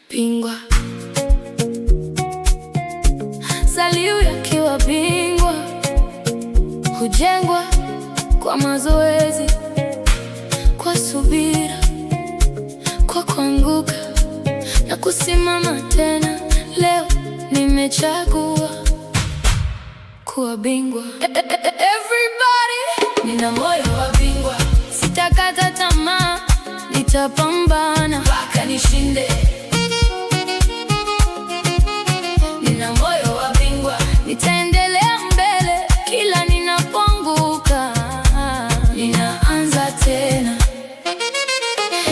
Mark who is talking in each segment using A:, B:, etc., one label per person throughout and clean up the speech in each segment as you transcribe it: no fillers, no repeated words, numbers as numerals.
A: Bingwa Saliu yakiwa bingwa hujengwa kwa mazoezi, kwa subira, kwa kuanguka na kusimama tena. Leo nimechagua kuwa bingwa. Everybody, nina moyo wa bingwa, sitakata tamaa, nitapambana mpaka nishinde. Nina moyo wa bingwa, nitaendelea mbele kila ninapoanguka, ninaanza tena.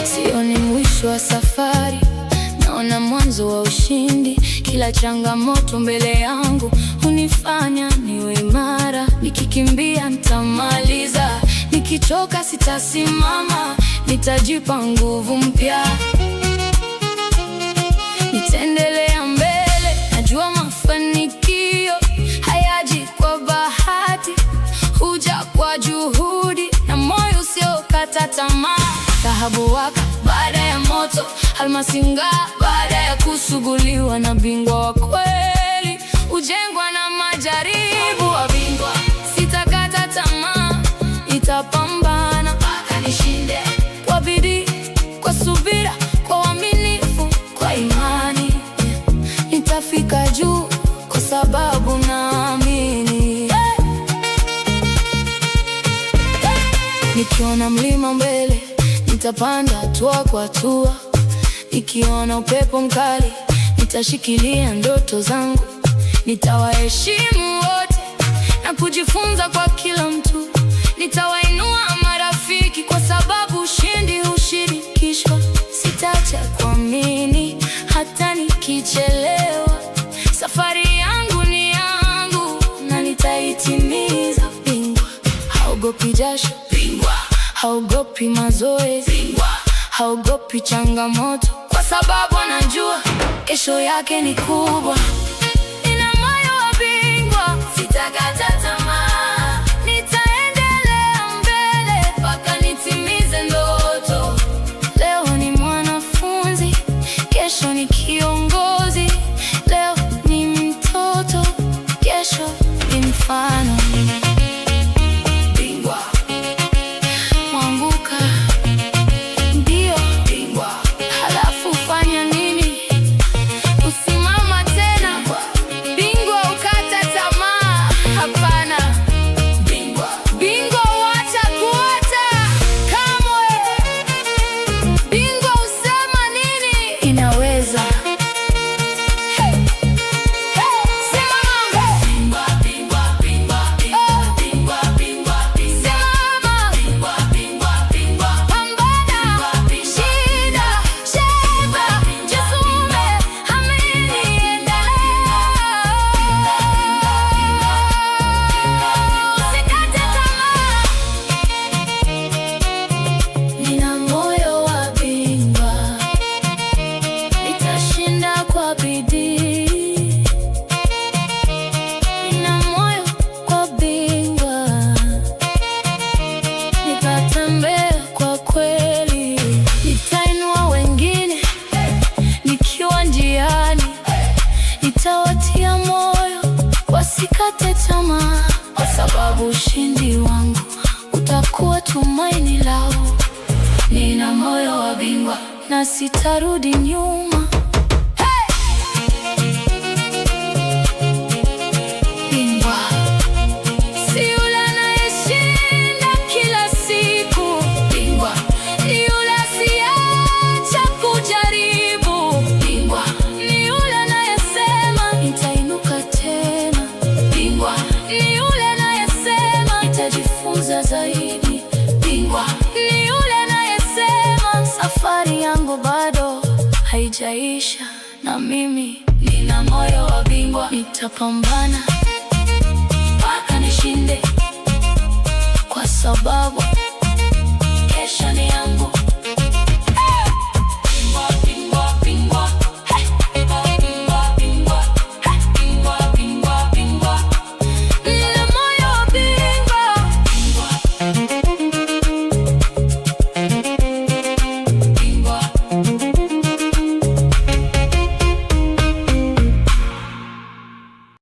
A: Sioni mwisho wa safari, naona mwanzo wa ushindi. Kila changamoto mbele yangu hunifanya niwe imara. Nikikimbia nitamaliza, nikichoka sitasimama, nitajipa nguvu mpya, nitaendelea mbele. Najua mafanikio hayaji kwa bahati, huja kwa juhudi na moyo usiokata tamaa. Dhahabu huwaka baada ya moto, almasi hung'aa baada ya kusuguliwa, na bingwa wa kweli hujengwa na majaribu. Wa bingwa, sitakata tamaa, nitapambana mpaka nishinde, kwa bidii, kwa subira, kwa uaminifu, kwa imani nitafika juu, kwa sababu naamini. Hey! Nikiona mlima mbele, nitapanda hatua kwa hatua. Nikiona upepo mkali, nitashikilia ndoto zangu. Nitawaheshimu wote na kujifunza kwa kila mtu. Nitawainua marafiki kwa sababu ushindi hushirikishwa. Sitaacha kuamini hata nikichelewa. Safari yangu ni yangu na nitaitimiza. Bingwa haogopi jasho, bingwa haogopi mazoezi, bingwa haogopi changamoto, kwa sababu anajua kesho yake ni kubwa. Nina moyo wa bingwa, sitakata tamaa, nitaendelea mbele mpaka nitimize ndoto. Leo ni mwanafunzi, kesho ni kiongozi. Leo ni mtoto, kesho ni mfano. Bingwa mwanguka, ndio bingwa, halafu fanya nini? Usimama tena. Bingwa hukata tamaa? Hapana. Bingwa, bingwa huacha kuota? Kamwe. Bingwa husema nini? Inaweza. Hey. Hey. Simama. Bingwa, bingwa, bingwa, bingwa, bingwa, bingwa, simama. Bingwa, bingwa, bingwa, pambana. Shinda, sheba, jisume, amini, endelea. Usikate tamaa. Nina moyo wa bingwa, nitashinda kwa bidii. Nina moyo wa bingwa, nitatembea kwa kweli, nitainua wengine nikiwa njiani, nitawatia moyo wasikate tamaa, kwa sababu ushindi wangu utakuwa tumaini lao. Nina moyo wa bingwa na sitarudi nyuma. Hey! Bingwa si yule anayeshinda kila siku. Bingwa ni yule asiyeacha kujaribu. Bingwa ni yule anayesema nitainuka tena. Bingwa ni yule anayesema nitajifunza zaidi. Bingwa ni yule anayesema safari yangu bado haijaisha, na mimi nina moyo wa bingwa, nitapambana mpaka nishinde, kwa sababu